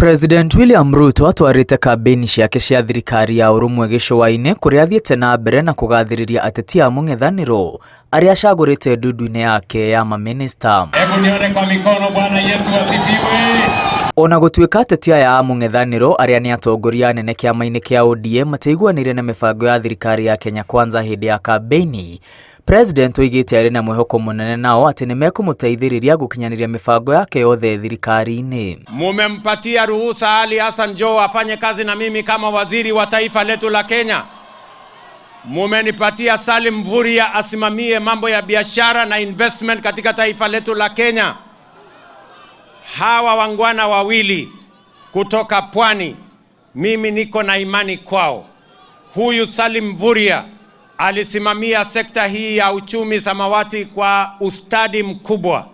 President William Ruto atwarĩte kambĩini ciake cia thirikari ya ũrũmwe gĩcũa-inĩ kũrĩa athiĩte na mbere na kũgathĩrĩria ateti a mũng'ethanĩro arĩa acagũrĩte ndundu-inĩ yake ya mamĩnĩsta. Hebu nione kwa mikono. Bwana Yesu asifiwe. Ona gũtuĩka ateti aya a mũng'ethanĩro arĩa nĩ atongoria anene kĩama-inĩ kĩa ODM matiaiguanĩire na mĩbango ya thirikari ya Kenya Kwanza hĩndĩ ya kambĩini, President oigĩte arĩ na mwĩhoko mũnene nao atĩ nĩ mekũmũteithĩrĩria gũkinyanĩria mĩbango yake yothe thirikari-inĩ. Mumempatia ruhusa Ali Hassan Joho afanye kazi na mimi kama waziri wa taifa letu la Kenya. Mumenipatia Salim Mvurya asimamie mambo ya biashara na investment katika taifa letu la Kenya. Hawa wangwana wawili kutoka pwani, mimi niko na imani kwao. Huyu Salim Mvurya alisimamia sekta hii ya uchumi samawati kwa ustadi mkubwa.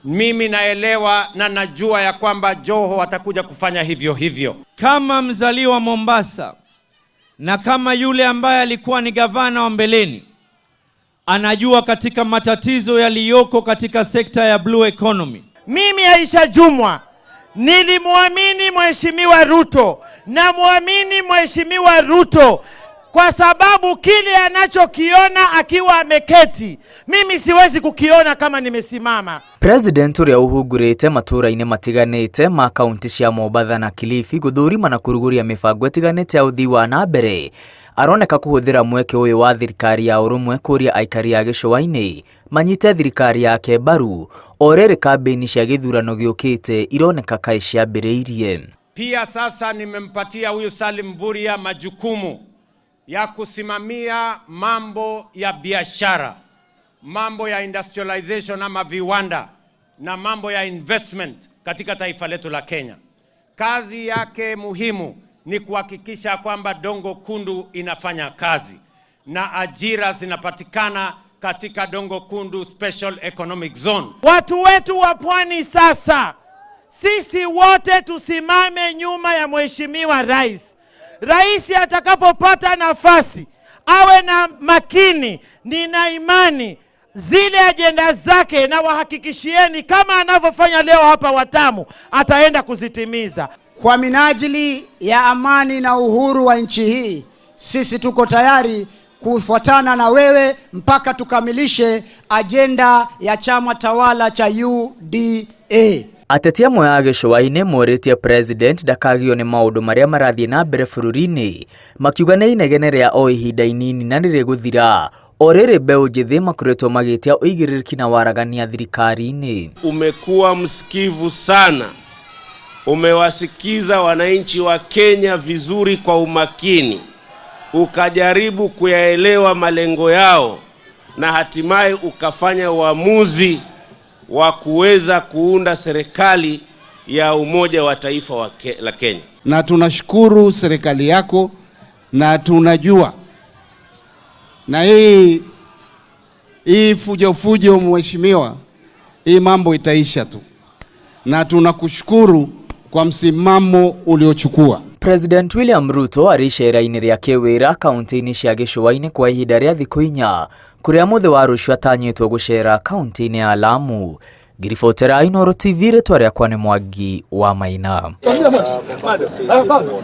Mimi naelewa na najua ya kwamba Joho atakuja kufanya hivyo hivyo. Kama mzaliwa Mombasa na kama yule ambaye alikuwa ni gavana wa mbeleni, anajua katika matatizo yaliyoko katika sekta ya blue economy. Mimi Aisha Jumwa nilimwamini Mheshimiwa Ruto, namwamini Mheshimiwa Ruto kwa sababu kile anachokiona akiwa ameketi, mimi siwezi kukiona kama nimesimama. President ũrĩa ũhungurĩte matũũra-inĩ matiganĩte ma kaunti cia Mombatha na Kilifi gũthũrima na kũrugũria mĩbango ĩtiganĩte ya ũthii wa na mbere aroneka kũhũthĩra mweke ũyũ wa thirikari ya ũrũmwe kũria aikari a gĩcũa-inĩ manyite thirikari yake mbaru o rĩrĩ kambĩini cia gĩthurano gĩũkĩte ironeka kaĩ ciambĩrĩirie. Pia sasa nimempatia huyu Salim Mvurya majukumu ya kusimamia mambo ya biashara, mambo ya industrialization ama viwanda na mambo ya investment katika taifa letu la Kenya. Kazi yake muhimu ni kuhakikisha kwamba Dongo Kundu inafanya kazi na ajira zinapatikana katika Dongo Kundu Special Economic Zone. Watu wetu wa pwani sasa, sisi wote tusimame nyuma ya Mheshimiwa Rais. Rais atakapopata nafasi awe na makini, nina imani zile ajenda zake, na wahakikishieni kama anavyofanya leo hapa Watamu, ataenda kuzitimiza. Kwa minajili ya amani na uhuru wa nchi hii, sisi tuko tayari kufuatana na wewe mpaka tukamilishe ajenda ya chama tawala cha UDA. Ateti amwe a gĩcũa-inĩ morĩtie President ndakagio nĩ maũndũ marĩa marathiĩ na mbere bũrũri-inĩ makiuga nĩ inegene rĩa o ihinda inini na nĩrĩgũthira o rĩrĩ mbeũ njĩthĩ makoretwo magĩtia ũigĩrĩrĩki na waragania thirikari-inĩ. Umekuwa msikivu sana, umewasikiza wananchi wa Kenya vizuri kwa umakini, ukajaribu kuyaelewa malengo yao na hatimaye ukafanya uamuzi wa kuweza kuunda serikali ya umoja wa taifa la Kenya. Na tunashukuru serikali yako na tunajua na hii fujo fujo, mheshimiwa, hii mambo itaisha tu, na tunakushukuru kwa msimamo uliochukua. President William Ruto arĩ icera-inĩ rĩa kĩwĩra kaunti-inĩ cia gĩcũa-inĩ kwa ihinda rĩa thikũ 4 kũrĩa mũthĩ wa rũciũ atanyĩtwo gũcera kaunti-inĩ ya Lamu. Ngiribotera Inooro TV, rĩtwa rĩakwa nĩ Mwangi wa Maina.